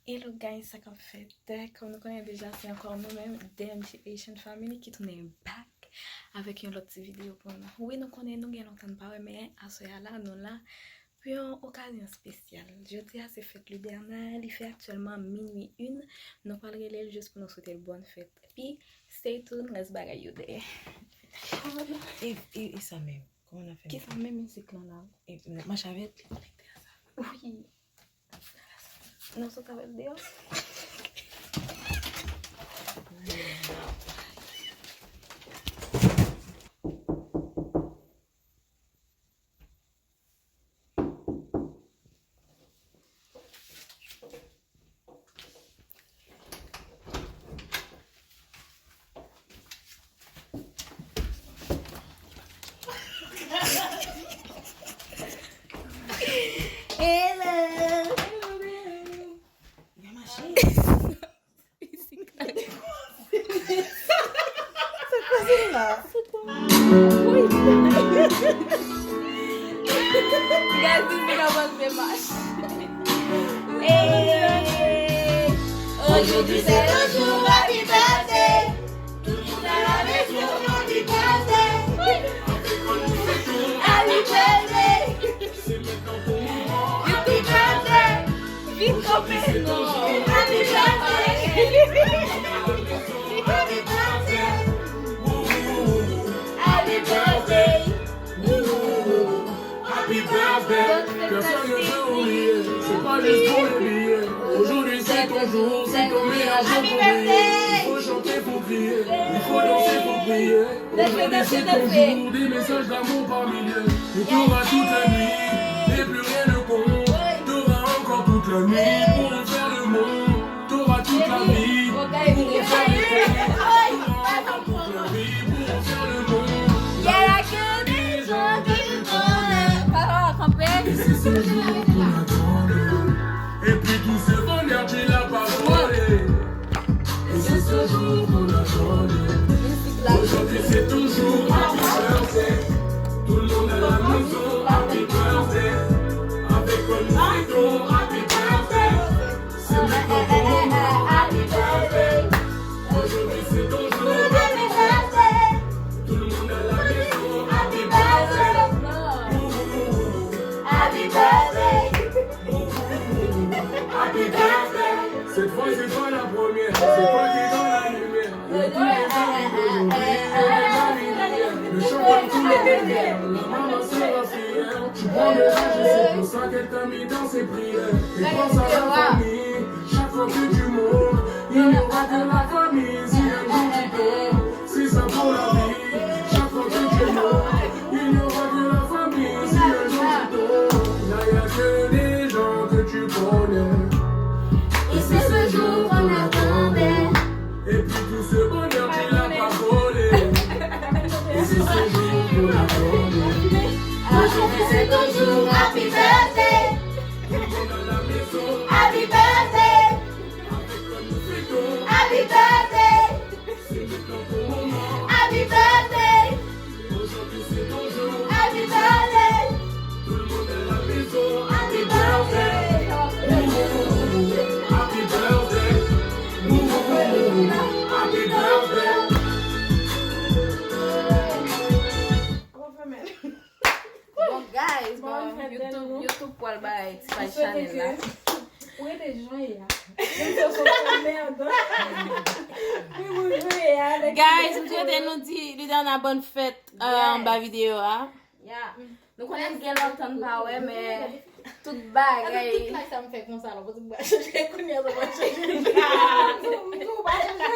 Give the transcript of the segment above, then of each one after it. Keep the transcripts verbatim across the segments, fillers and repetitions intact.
Hello guys, sa k ap fèt? Kòm nou konnen deja, se ankò mwen menm, D M G Asian Family, ki tounen back avèk yon lòt ti videyo pou nou. Wi, nou konnen nou gen lontan n pa wè, men aswè a la, nou la pou yon okazyon espesyal. Jodi a, se fèt Luderna, li fè aktyèlman minui en. Nou pral rele l jis pou nou swete l bòn fèt. Epi, stay tuned, rès bagay yo dèyè. E, e, e sa menm? Kòman n ap fè? Kisa menm mizik lan la? E, mache avè l? Wi. Nou sot avè l deyò. Hello. Sa k pase la? Guys, this nigga was the match. Hey. Aujourd'hui c'est ton jour, happy birthday. Tout le monde à la maison, happy birthday. Happy birthday. Happy birthday. Vin kanpe non. Happy birthday. Happy birthday. Happy birthday. Happy birthday. Kè serye, kè oubliye, se pa jis pou le bilye. Aujourd'hui c'est ton jour, c'est ton meilleur jour pour briller. Il faut chanter, faut crier, il faut danser, faut prier. Aujourd'hui c'est ton jour, des messages d'amour par milliers. Et t'auras toute la nuit, et plus rien ne compte. T'auras encore toute la nuit pour refaire le monde. T'auras toute la vie pour refaire le monde. T'auras encore toute la vie pour refaire le monde. Y a que des gens que tu connais. Et c'est ce jour qu'on attendait. Et puis tout ce bonheur, tu l'as pas volé. Et c'est ce jour qu'on attendait. Aujourd'hui c'est ton jour, happy birthday. Tout le monde à la maison, happy birthday. Avec moi nous fêtons, happy birthday. C'est maintenant ton moment, happy birthday. Aujourd'hui c'est ton jour, happy birthday. Tout le monde à la maison, happy birthday. Happy birthday. Happy birthday. Cette fois c'est toi la première, c'est toi qui es dans la lumière. Il y a tous les amis d'aujourd'hui, il y a les amis d'hier. Le champagne coule au verre, la maman sera fière. Tu prends de l'âge et c'est pour ça qu'elle t'a mis dans ses prières. Et pense à la famille, chaque fois que tu montes, il n'y aura que la famille. Si un jour tu tombes, c'est ça pour la vie. Chaque fois que tu montes, il n'y aura que la famille. Si un jour tu tombes, là y a que des gens que tu connais. Et c'est ce jour qu'on attendait. Et puis tout ce bonheur, tu l'as pas volé. Et c'est ce jour qu'on attendait. Aujourd'hui c'est ton jour, happy birthday. Tout le monde à la maison, happy birthday. Avec toi nous fêtons, happy birthday. C'est maintenant ton moment, happy birthday. Aujourd'hui c'est ton jour, happy birthday. Tout le monde à la maison, happy birthday. Happy birthday. Happy birthday. Bon, guys, bon, YouTube, YouTube pral bay ti paj chanèl la. Ou rete jan ye a. Menm si w se yon mèd. Wi, wi, wi, avèk. Guys, m swete nou di Luderna bòn fèt, euh, anba videyo a. Yeah. Nou konnen gen lontan n pa wè, men tout bagay. Tout live sa m fè konsa la, pou tout bagay chanje, kounye a sa pa chanje. Tou, tou pa chanje.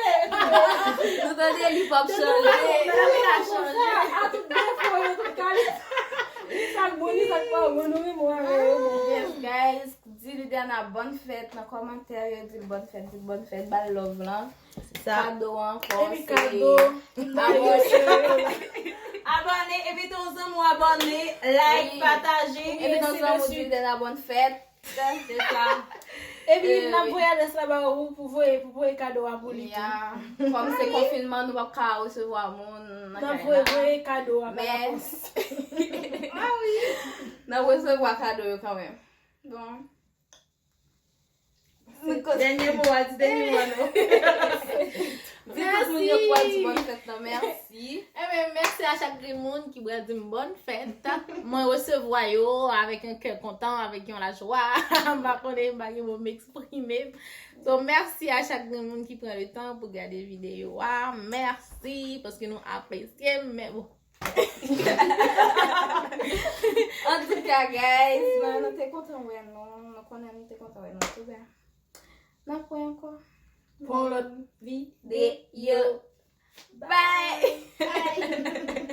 Nou tande li p ap chanje. Li pa chanje. A tout defo yo, tout kalite. Ni sa k bon, ni sa k pa bon, nou renmen avè yo. Yes, guys. Di Luderna bòn fèt nan kòmantè yo, di l bòn fèt, di l bòn fèt, ba l love lan. Kado an ankò, epi se kado, abòne. Abòne, envite yon zanmi w abòne, like, pataje, envite yon zanmi w di Luderna bòn fèt. Se sa. Epi n ap voye adrès la ba ou pou voye, pou voye kado a pou li tou. Ya. Kòm se konfinman, nou p ap ka resevwa moun nan kay la. N ap voye, voye kado a pa lapòs. Men n ap resevwa kado yo kanmenm. Bon. Dènye mo a, di dènye mo a non. Di tout moun yo pou al di bòn fèt nan, mèsi. Ebyen, mèsi a chak grenn moun ki pral di m bòn fèt. Mwen resevwa yo avèk yon kè kontan, avèk yon lajwa. M pa konnen, m pa gen mo m eksprime. So, mèsi a chak grenn moun ki pran le tan pou gade videyo a. Mèsi, paske nou apresye m, men bon. Antouka, guys, nou, nou te kontan wè nou. Nou konnen nou te kontan wè nou tou, byen. N ap wè ankò. Pou yon lòt videyo. Bye!